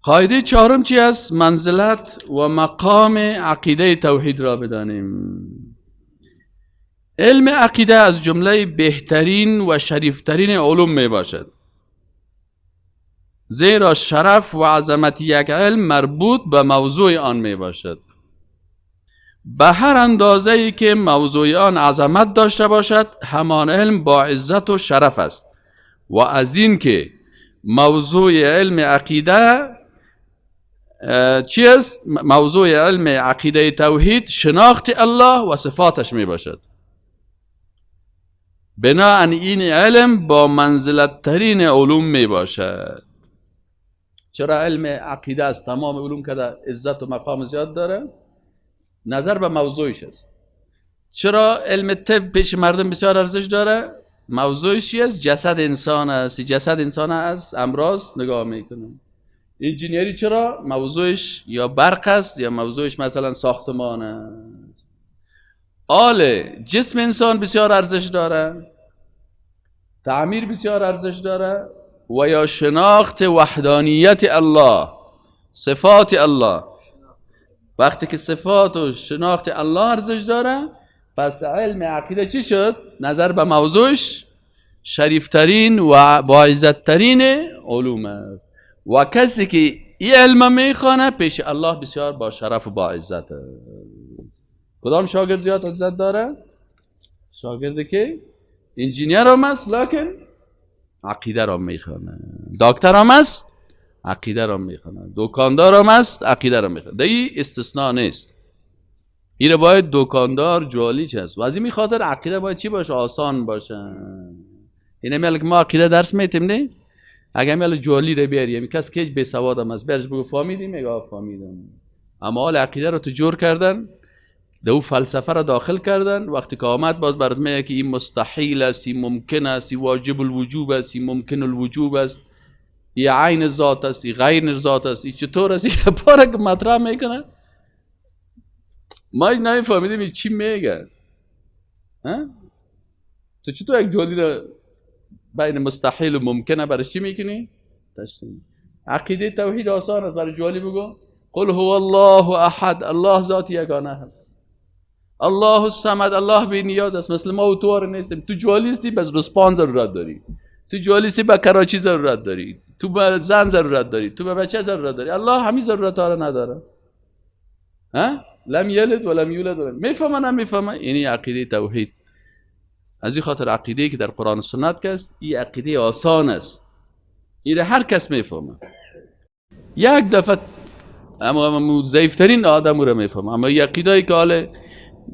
قاعده چهارم چی است؟ منزلت و مقام عقیده توحید را بدانیم. علم عقیده از جمله بهترین و شریفترین علوم می باشد، زیرا شرف و عظمت یک علم مربوط به موضوع آن می باشد. به هر اندازه ای که موضوع آن عظمت داشته باشد، همان علم با عزت و شرف است. و از این که موضوع علم عقیده چی است؟ موضوع علم عقیده توحید شناخت الله و صفاتش می باشد. بناءً این علم با منزلت ترین علوم می باشد. چرا علم عقیده از تمام علوم که عزت و مقام زیاد داره؟ نظر به موضوعش است. چرا علم طب پیش مردم بسیار ارزش داره؟ موضوعش چی است؟ جسد انسان است. جسد انسان از امراض نگاه میکنه. انجینیری چرا؟ موضوعش یا برق است یا موضوعش مثلا ساختمان است. آله جسم انسان بسیار ارزش داره، تعمیر بسیار ارزش داره، و یا شناخت وحدانیت الله، صفات الله. وقتی که صفات و شناخت الله ارزش داره، پس علم عقیده چی شد؟ نظر به موضوعش شریفترین و باعزتترین علوم است. و کسی که این علم میخوانه پیش الله بسیار با شرف و با عزت است. کدام شاگرد زیاد عزت داره؟ شاگردی که انجینیر هم است لکن عقیده را میخوانه، دکتر هم است عقیده را میخوانه، دکاندار هم است عقیده را میخوانه. در این استثناء نیست. این باید دکاندار جوالی چه است. و از این خاطر عقیده باید چی باشه؟ آسان باشه. اینه میگه که ما عقیده درس میتیم نه؟ اگه میگه جوالی رو بیاری، یعنی کس که بی سواد هم است، برش بگو فهمیدی؟ میگه فهمیدم. اما حال عقیده رو تو جور کردن، دو فلسفه را داخل کردن، وقتی که آمد باز برات میگه که این مستحیل است، این ممکن است، این واجب الوجوب است، این ممکن الوجوب است، این عین ذات است، این غیر ذات است، این چطور است، این پارک مطرح میکنه. ما نمیفهمیدیم این چی میگه. تو چطور یک جوالی را بین مستحیل و ممکنه برای چی میکنی؟ تشریح. عقیده توحید آسان است. برای جوالی بگو قل هو الله احد، الله ذات یگانه است، الله الصمد، الله بی نیاز است، مثل ما و تو آره نیستیم. تو جوالی هستی بس رسپان ضرورت داری، تو جوالی هستی به کراچی ضرورت داری، تو به زن ضرورت داری، تو به بچه ضرورت داری. الله همین ضرورت ها را نداره. ها؟ لم یلد ولم یولد ولم میفهمه نمیفهمه. اینی عقیده توحید. از این خاطر عقیده که در قرآن و سنت است، این عقیده آسان است، این هر کس میفهمه. یک دفعه اما ضعیفترین آدم رو میفهمه. اما این عقیده که حالا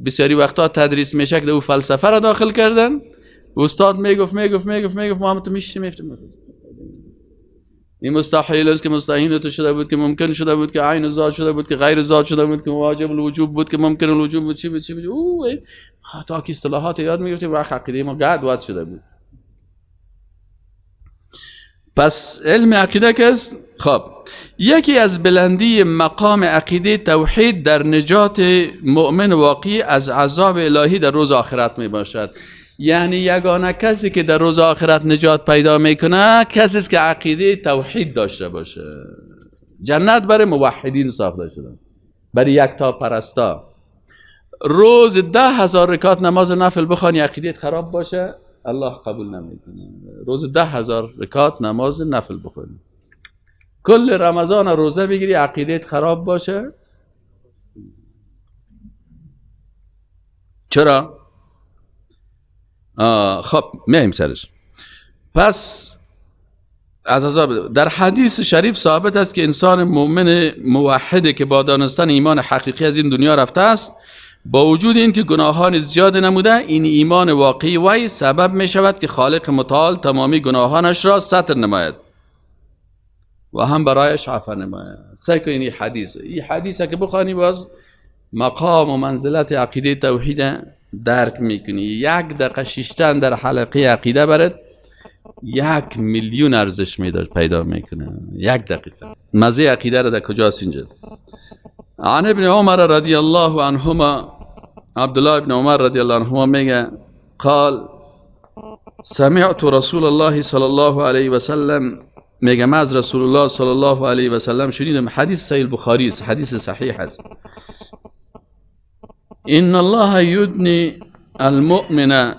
بسیاری وقتا تدریس میشه که او فلسفه را داخل کردن، استاد میگفت میگفت میگفت میگفت، ما هم تو میشیم میفتیم این مستحیل است که مستحیل تو شده بود، که ممکن شده بود، که عین ذات شده بود، که غیر ذات شده بود، که واجب الوجوب بود، که ممکن الوجوب بود، چی بود چی بود. او تا که اصطلاحات یاد میگرفتیم وقت عقیده ما گد واد شده بود. پس علم عقیده که است، خب یکی از بلندی مقام عقیده توحید در نجات مؤمن واقعی از عذاب الهی در روز آخرت می باشد. یعنی یگانه کسی که در روز آخرت نجات پیدا میکنه کسی است که عقیده توحید داشته باشه. جنت برای موحدین ساخته شده، برای یکتا پرستا. روز 10,000 رکعت نماز نفل بخوانی عقیدت خراب باشه الله قبول نمیکنه. روز 10,000 رکعت نماز نفل بخوانی، کل رمضان روزه بگیری عقیدت خراب باشه. چرا؟ خب میایم سرش. پس از عذاب در حدیث شریف ثابت است که انسان مؤمن موحده که با دانستن ایمان حقیقی از این دنیا رفته است، با وجود اینکه گناهان زیاد نموده، این ایمان واقعی وی سبب می شود که خالق متعال تمامی گناهانش را ستر نماید و هم برایش عفو نماید. سعی کن این حدیث، این حدیث که بخوانی باز مقام و منزلت عقیده توحید درک میکنی. یک دقیقه شیشتن در حلقه عقیده برد 1,000,000 ارزش میداد پیدا میکنه. یک دقیقه مزه عقیده را در کجاست؟ اینجا عن ابن عمر رضی الله عنهما، عبدالله ابن عمر رضی الله عنهما میگه قال سمعت رسول الله صلی الله علیه و سلم میگه من از رسول الله صلی الله علیه و سلم شنیدم، حدیث صحیح بخاری است، حدیث صحیح است. ان الله یدنی المؤمن،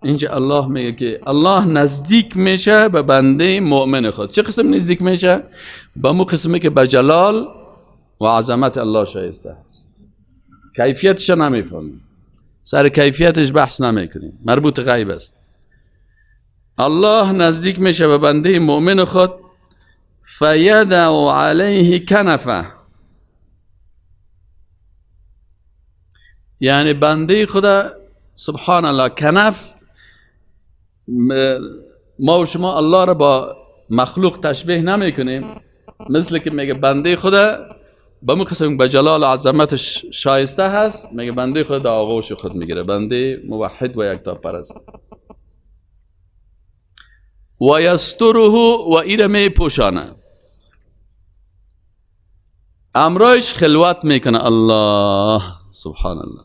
اینجا الله میگه که الله نزدیک میشه به بنده مؤمن خود. چه قسم نزدیک میشه؟ به مو قسمی که به جلال و عظمت الله شایسته است. کیفیتش نمیفهمیم، سر کیفیتش بحث نمیکنیم، مربوط غیب است. الله نزدیک میشه به بنده مؤمن خود، فیدع علیه کنفه، یعنی بنده خدا سبحان الله کنف، ما و شما الله را با مخلوق تشبیه نمی کنیم، مثل که میگه بنده خدا به مو قسم به جلال و عظمتش شایسته هست، میگه بنده خدا در آغوش خود میگیره، بنده موحد و یکتا پرست. و یستره و ایره می پوشانه، امرایش خلوت میکنه الله سبحان الله.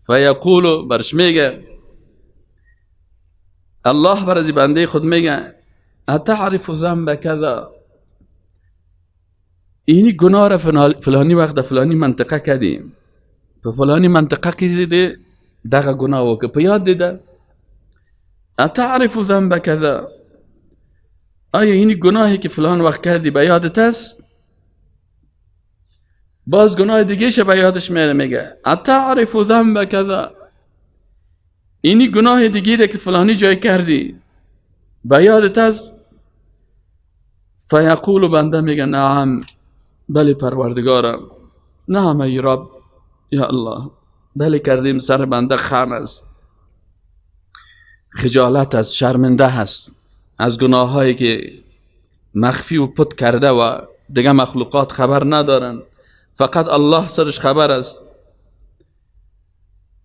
فیقول، برش میگه الله بر از بنده خود میگه اتعرف ذنب کذا، اینی گناه را فلانی وقت فلانی منطقه کردیم، په فلانی منطقه کې دی دغه گناه وکړه، په یاد دیده. اتعرف ذنب کذا، آیا اینی گناهی که فلان وقت کردی به یادت است؟ باز گناه دیگه به یادش میاره، میگه اتعرف ذنب کذا، اینی گناه دیگه که فلانی جای کردی به یادت است؟ فیقول، بنده میگه نعم، بله پروردگارم، نعم ای رب، یا الله، بله کردیم. سر بنده خم است، خجالت است، شرمنده است از گناهایی که مخفی و پت کرده و دیگه مخلوقات خبر ندارن، فقط الله سرش خبر است.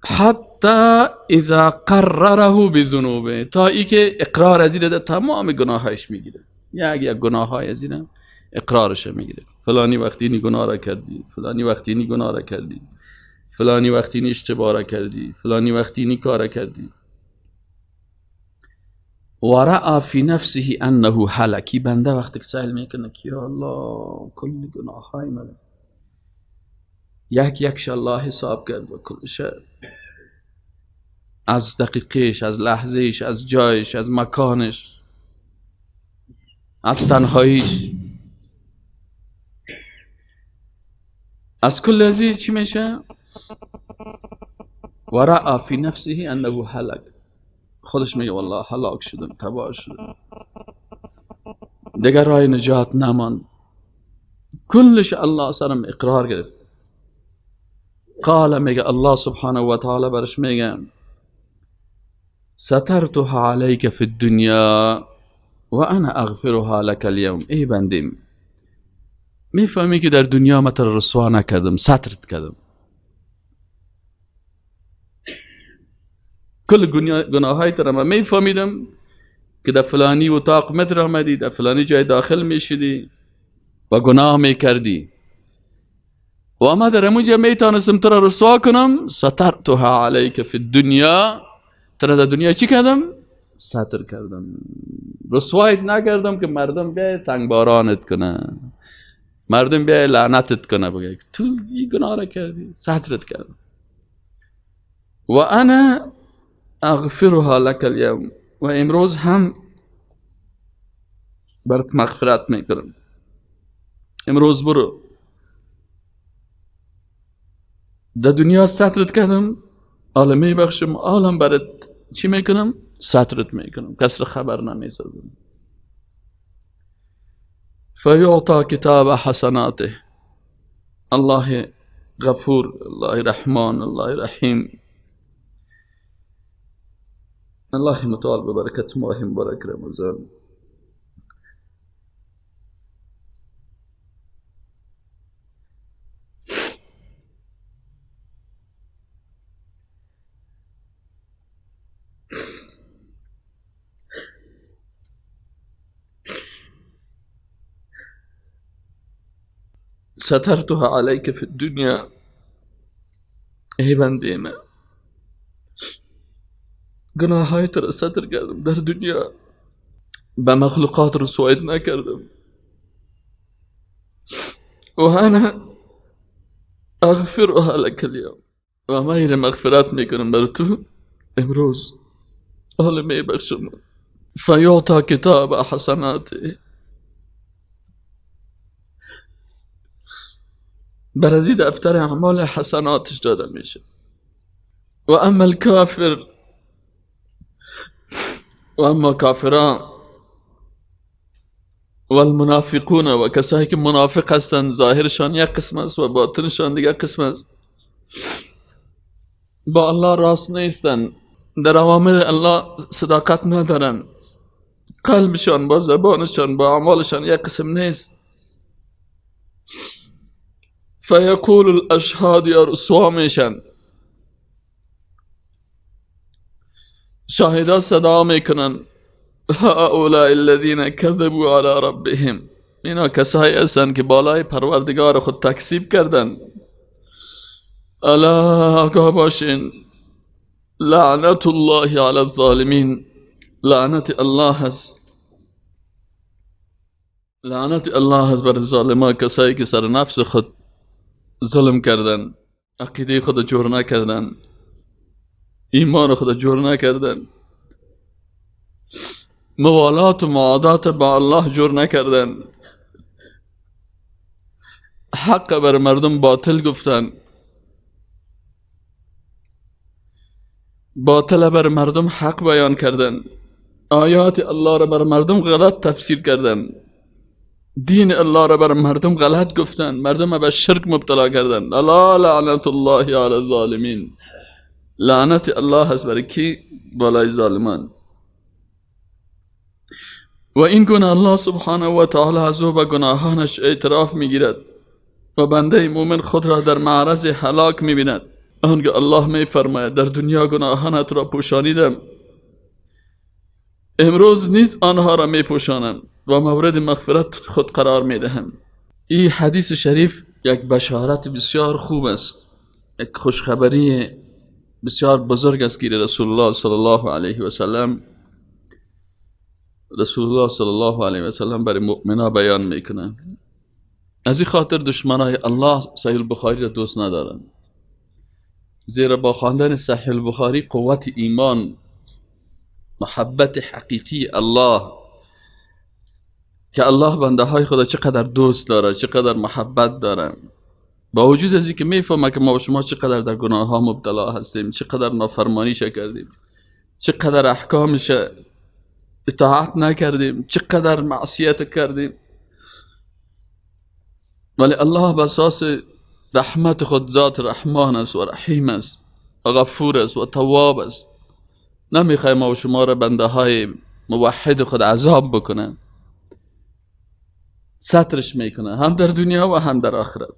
حتی اذا قرره بذنوبه، تا ای که اقرار از این تمام گناهایش میگیره، یک یک گناههای از این اقرارش میگیره. فلانی وقتی اینی گناه را کردی، فلانی وقتی اینی گناه را کردی، فلانی وقتی اینی اشتباه را کردی، فلانی وقتی اینی کار را کردی. و رأى فی نفسه انه هلکی، بنده وقتی که سأل میکنه که یا الله کل گناههای من یک یکش الله حساب کرد و کلش از دقیقش، از لحظهش، از جایش، از مکانش، از تنهاییش، از کل ازی چی میشه؟ و رأى فی نفسه انه هلک، خودش میگه والله هلاک شدم، تباه شدم، دیگر راه نجات نماند، کلش الله سرم اقرار گرفت. قال، میگه الله سبحانه و تعالی برش میگه سترتها علیک فی الدنیا و انا اغفرها لك اليوم. ای بندیم، میفهمی که در دنیا ما تر رسوا نکردم، سترت کردم، کل گناههای تر ما میفهمیدم که در فلانی اتاق متر آمدی، در فلانی جای داخل میشدی و گناه میکردی و ما در همونجا میتانستم تر رسوا کنم. سترتها علیک فی الدنیا، تر در دنیا چی کردم؟ ستر کردم، رسوایت نکردم که مردم بیای سنگبارانت کنه، مردم بیای لعنتت کنه، بگه تو این گناه را کردی، سترت کردم. و انا اغفرها لك اليوم، و امروز هم برات مغفرت میکنم، امروز برو در دنیا سترت کردم، عالم میبخشم، عالم برات چی میکنم؟ سترت میکنم، کس را خبر نمیسازم. فیعطا کتاب حسناته، الله غفور، الله رحمان، الله رحیم، الله متعال ببرکت ماه مبارک رمضان سترتها علیک فی الدنیا. ای بنده من، گناههای تو را ستر کردم در دنیا، به مخلوقات رسوایت نکردم و انا اغفرها لك اليوم، و من این مغفرت میکنم بر تو امروز، حالا میبخشم. فیعطی کتاب حسناته، بر از دفتر اعمال حسناتش داده میشه. و اما الکافر، و اما کافران و المنافقون، و کسایی که منافق هستند، ظاهرشان یک قسم است و باطنشان دیگر قسم است، با الله راست نیستند، در اوامر الله صداقت ندارند، قلبشان با زبانشان با اعمالشان یک قسم نیست. فیقول الاشهاد، یا رسوا میشن، شاهدا صدا میکنن، هؤلاء الذین كذبوا على ربهم، اینا کسایی هستند که بالای پروردگار خود تکذیب کردن. الا آگاه باشین، لعنت الله علی الظالمین، لعنت الله هست، لعنت الله هست بر ظالمان، کسایی که سر نفس خود ظلم کردن، عقیده خود جور نکردن، ایمان خود جور نکردن، موالات و معادات با الله جور نکردن، حق بر مردم باطل گفتن، باطل بر مردم حق بیان کردن، آیات الله را بر مردم غلط تفسیر کردن، دین الله را بر مردم غلط گفتن، مردم به شرک مبتلا کردن. الا لعنت الله علی الظالمین، لعنت الله هست بر کی؟ بالای ظالمان. و این گونه الله سبحانه و تعالی از او به گناهانش اعتراف میگیرد و بنده مومن خود را در معرض هلاک میبیند. آنگاه الله میفرماید در دنیا گناهانت را پوشانیدم، امروز نیز آنها را میپوشانم و مورد مغفرت خود قرار میدهم. این حدیث شریف یک بشارت بسیار خوب است، یک خوشخبری بسیار بزرگ است که رسول الله صلی الله علیه و سلم، رسول الله صلی الله علیه و سلم برای مؤمنا بیان میکنه. از این خاطر دشمنای الله صحیح البخاری را دوست ندارند، زیرا با خواندن صحیح البخاری قوت ایمان، محبت حقیقی الله که الله بنده های خدا چقدر دوست داره، چقدر محبت داره، با وجود از اینکه میفهمه که ما و شما چقدر در گناه ها مبتلا هستیم، چقدر نافرمانی کردیم، چقدر احکامش اطاعت نکردیم، چقدر معصیت کردیم، ولی الله به اساس رحمت خود ذات رحمان است و رحیم است و غفور است و تواب است، نمیخوای ما و شما را بنده های موحد خود عذاب بکنه، سترش میکنه هم در دنیا و هم در آخرت.